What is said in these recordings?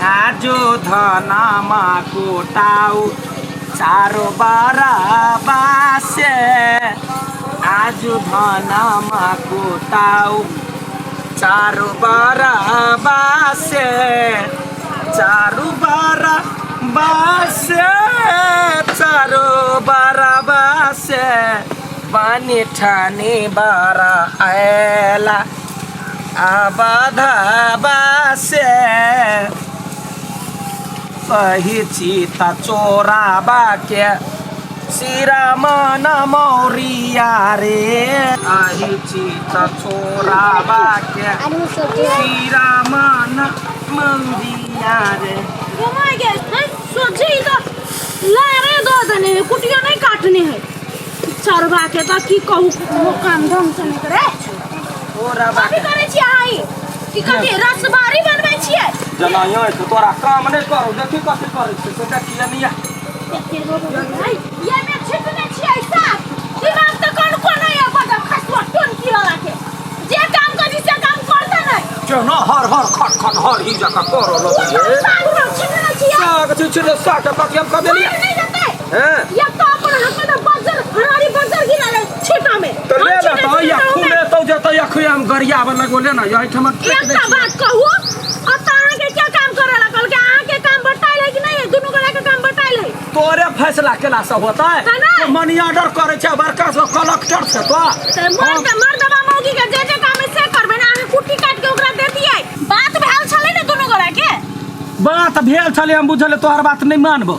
आजो धनमा कोटाउ चारो बारा बासे आजु धनमा कोटाउ चारो बारा बासे चारू बारा बासे चारो बारा बासे बानी ठानी बारा आएला आबाधा बासे सही चीता चोराबा के श्रीराम मौरिया रे अही चीता चोराबा के श्रीराम मौरिया रे। घुमा गेल है सोझे ई तो लारे दो देने है, कुटिया नहीं काटने है चरबा के। तो की कहू, वो काम ढंग से नहीं करे। चोराबा कथी करै छियै अहाँ? ई की कथी रसबारी बनबै छियै? जना यहाँ तो तोरा काम नहीं करू, देखी कथी करै छै से देखिए नहीं। ये में छिटने छियै साफ दिमाग तऽ कनको नहीं है बदल खसुआ टोनकी वाला के। जे काम करी से काम करते नहीं। केना हर हर खट खट हर ही जगह कर ओ लगिए। साग में छिटने छियै। साग छिछले साग के कथी हम कह देलिए? नहीं जतै। हैं? एक तो अपन हाथ में तो बजर हरारी बजर गिरा ले छिटा में। तो ले हम ना छिटै तो छियै या तऽ खूबे तो जतै या खुए हम गरियाबे लगो ले ना यही ठमा। एकटा बात कहू, अब तऽ अहाँके क्या काम करे लगल के अहाँके काम बटाइल है कि नहीं? दुनू गोरा के काम बटाइल है। तोरे फैसला केला से होतै? तऽ नहि। तो मनी ऑर्डर करै छै, बड़का से कलेक्टर छै तो। तऽ मर्द मर्दबा मौगी के जे जे काम है से करबै ने। अहाँ कुट्टी काट के ओकरा दे दियै। बात भेल छलै ने दुनू गोरा के? बात भेल छलै, हम बुझल तोहर बात नहीं मानबो।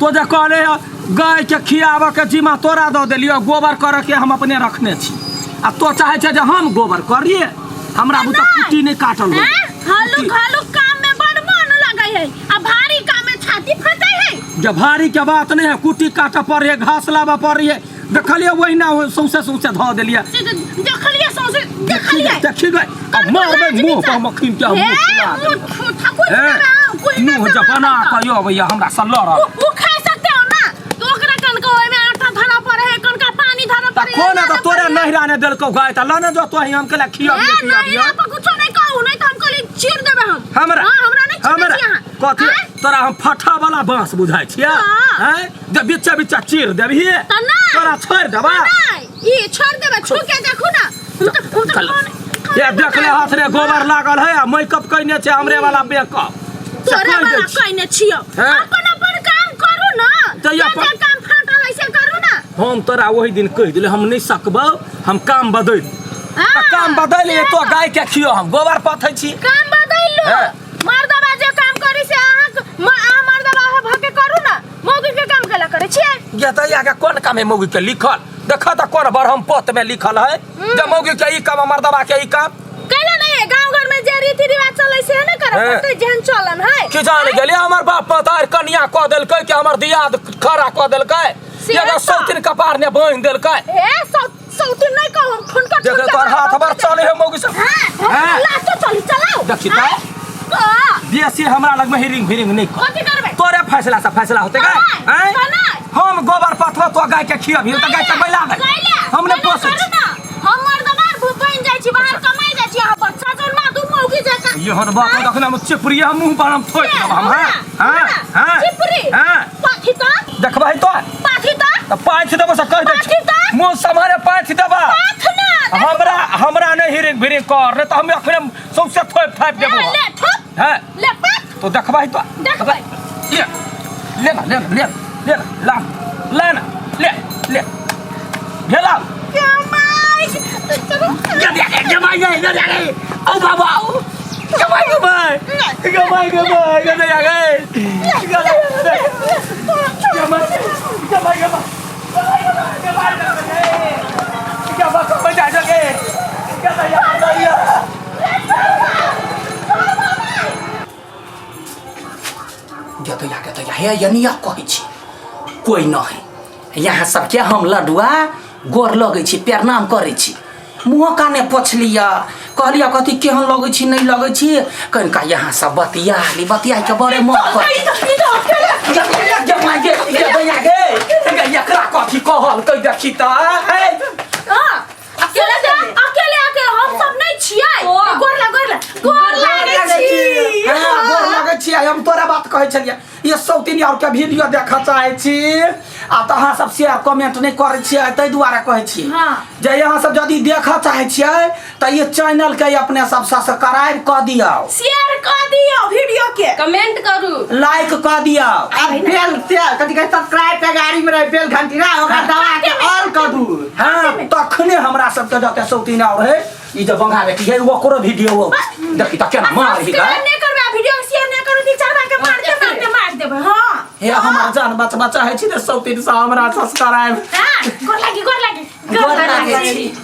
तो जे कहले हँ, गाय के खियाबऽ के जिम्मा तोरा दऽ देलियौ, गोबर करऽ के हम अपने रखने छी आ तो चाहै छै जे हम गोबर करिए। हमरा बुते कुट्टी नहि काटल होय। हैं? हल्लुक हल्लुक काम में बड़ मन लगै है आ भारी काम में छाती फटै है। जे भारी के बात नहीं है, कुट्टी काटऽ पड़ै है, घास लाबऽ पड़ै है। देखलियै ओहिना सौंसे सौंसे धऽ देलियै। से तऽ देखलियै सौंसे देखलियै। देखी गए आ मारबै मुँह पर मखिन के हम मुँह फुला देबै। ठाकुर हैं? मुँह जे बना कऽ यौ भैया हमरा से लड़ल। उ खा सकते हो ना तो ओकरा कनका ओहिमे आटा धरा पड़े है, कनका पानी धरा तऽ पड़े है। कोन तऽ तोरे नहिरा ने देलकौ गाय तऽ लने जो तो हम केला खियबियै पियबियै। नहीं आप कुछो नहीं कहू, नहीं तो हम कहली चीर देबे हम। हमरा हां, हमरा नहीं हमरा चिन्है छी अहाँ। कथी? आँय? तोरा हम फटा वाला बांस बुझाइ छियै? हाँ। हैं जे बिच्चा बिच्चा चीर देबही? तऽ नहि। तोरा छोड़ि देबा? नहीं, ई छोड़ देबे, छू के देखू ना। हम तो चल। कौन ये देख ले, हाथ रे गोबर लागल है आ मेकअप कइने छै हमरे वाला मेकअप से। तोरे कहि दै वाला छी। कहने छियो। हैं? अपन अपन काम करू ना। तऽ जे अपन- जे काम फाटल है से करू ना। हम तोरा ओहि दिन कहि देले, हम नहि सकबौ, हम काम बदलि हाँ, तऽ काम बदलि से तो तऽ। गाय के खियो, हम गोबर पथै छी। काम बदलि लो। हैं? मर्दबा जे काम करी से अहाँ अहाँ मर्दबा भऽ के करू ना। मौगी के काम केला करै छियै? ये तऽ यहाँ कोन काम है मौगी के लिखल? देख तऽ कोन बरहम पोत में लिखल है जे मौगी के ई काम आ मर्दबा के ई काम? कैला नहीं है? गांव घर में जे रीति रिवाज चलै से ने करऽ हैं। पड़तै, जेहन चलन है। की जान गेलियै, हमर बाप मतार कनिया कऽ देलकै कि हमर दियाद खड़ा कऽ देलकै। से एगो तऽ। सौतिन कपार ने बान्हि देलकै। ए सौतिन नहीं कहू, हम ठुनका देख ठुनका तोहर हाथ बड़ चले है मौगी सब। हां। हैं? लातो चली चलाओ। देखी तऽ। हां। बेसी हमरा लग में हिरिंग फिरिंग नहीं कर। कथी करबै? तोरे फैसला से फैसला होते गए। नहि, हैं? नहि। हम गोबर पथवा तो गाय के खियबही तऽ गाय के बैला दे। कैला? हम नहि कैला पोसै करू छी। ना। हम मर्दबार बनि जाइ छी, बाहर कमाइ जाइ छी, अहाँ बच्चा जन्मा दू मौगी जकाँ। यहन बाप देखने हम चिपरी हम मुंह पर हम थोपि देब हम। हाँ हाँ हाँ। चिपरी? हाँ। पाथी तऽ। देखबही तो। पाथी तऽ। तऽ पाथि देबो से कहि दै छी। पाथी तऽ। मुंह सम्हारे पाथि देबा। पाथ ना। हमरा हमरा नहि हिरिंग भिरिंग कर, नहि तऽ हम अखने सौंसे थोपि थापि देबो। ले थोप। हैं? ले पाथ। तो देखबही तो। देखबै। ले ले ना, ले ना, ले ले ना, ला ले ना, ले ले भेला। कमाई गमाई गए गए ओ बाबा गमाई गमाई गमाई गमाई गए गए गमाई गमाई गमाई गदैया गदैया हे यनिया कहै छी कोइ नहि यहाँ सबके हम लडुआ गोर लगै छी, प्रणाम करै छी, मुँहो काने पोछलियै, कहलियै कथी केहन लगै छी नहि लगै छी, कनिका यहाँ सब बतिया ली, बतियाके बड़े मन कर एकरा कथी कहलकै देखी तऽ है। अकेले अकेले आके हम सब नहीं छियै। गोर लाग, गोर लाग, गोर लागै छी। हाँ, गोर लगै। छियै, हम तोरा बात कहै छलियै। ये सौतीन और के वीडियो देखऽ चाहै छी आ तऽ अहाँ सब शेयर कमेंट नहि करै छियै, ताहि दुआरे कहै छी। हाँ। जे अहाँ सब यदि देखऽ चाहै छियै तऽ ये चैनल के अपने सब सब्सक्राइब कऽ दियौ, शेयर कऽ दियौ वीडियो के, कमेंट करू, लाइक कऽ दियौ आ बेल से कथी कहै सब्सक्राइब पे गाड़ी में रहे बेल घंटी ना ओकरा दबा के ऑल कर दू। हाँ, तखने हमरा सबके जते सौतीन और है ई जे बंगा बेटी है ओकरो वीडियो देखी तऽ केना मार ही सब्सक्राइब नहीं करबे, वीडियो शेयर नहीं करू ती चरवा के मारते मारते मार देबै। हां, हे हमर जान बचबा चाहै छी तऽ सौतीन से हमरा सब्सक्राइब। हां, गोर लागी, गोर लागी, गोर लागै छी।